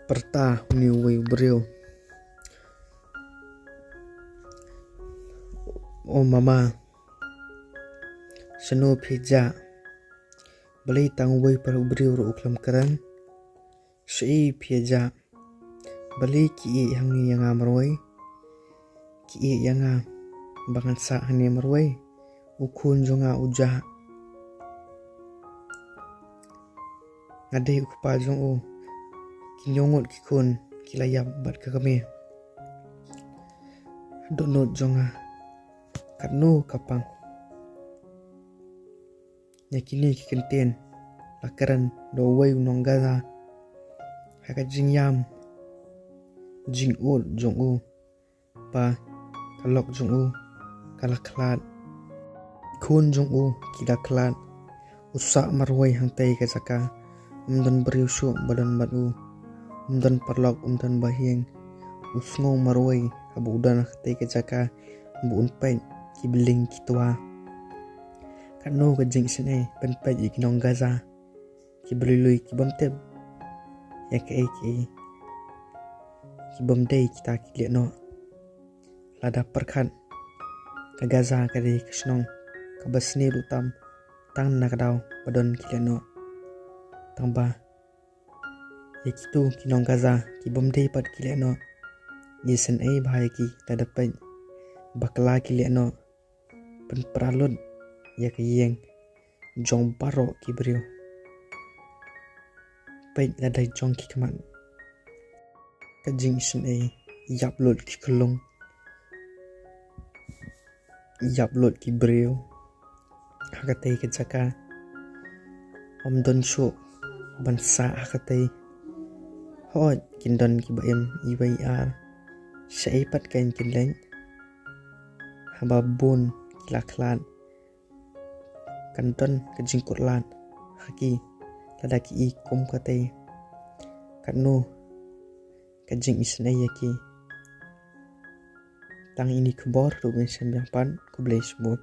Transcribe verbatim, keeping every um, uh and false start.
Pyrta une uwei u briew. O mama, shano phi jah? Balei tang uwei pat u briew ruh u khlem kren? Shaei phi jah? Balei ki ïeh hangne ïa nga marwei? Ki ïeh ïa nga ba ngan sah hangne marwei. U khun jong nga u jah. Nga dei u kpa jong u. Ki hynñiew ngut ki khun ki la ïap bad ka kmie. Dohnud jong nga, katno ka pang. Ïa kine ki kyntien la kren da uwei u nong Gaza ha ka jingïam jingud jong u, ba ka lok jong u ka la khlad. Khun jong u ki la khlad. U sah marwei hangtei ka jaka. Ym don briew shuh ba don bad u. Ym don paralok, ym don bahaïing. U sngew marwei haba u don hangtei ka jaka ba un peit ki bling ki twa. Katno ka jingisynei ban peit ïa ki nong Gaza kiba lui lui, ki bym tip ïa kaei kaei, ki bym dei kita ki lehnoh. Lada pyrkhat, ka Gaza ka dei ka shnong kaba sniew ruh tam, tang na ka daw ba don ki lehnoh. Tangba ïa kito ki nong Gaza ki bym dei pat ki lehnoh, isynei bha ïa ki lada peit bakla ki lehnoh pynpra lut ïa ka ïing jong baroh ki briew. Peit lada jong ki khmat ka jingisynei, ïap lut ki khyllung, ïap lut ki briew ha katei ka jaka. Ym don shuh ban sah ha katei. Hooid, kin don kiba im iwei i ar. Shaei pat kein kin leit? Haba bun ki la khlad, kan don ka jingkut lad ha ki lada ki i kum katei. Katno ka jingisynei ïa ki. Tang ine i khubor ruh ngin sa ïa peit. Khublei shibun.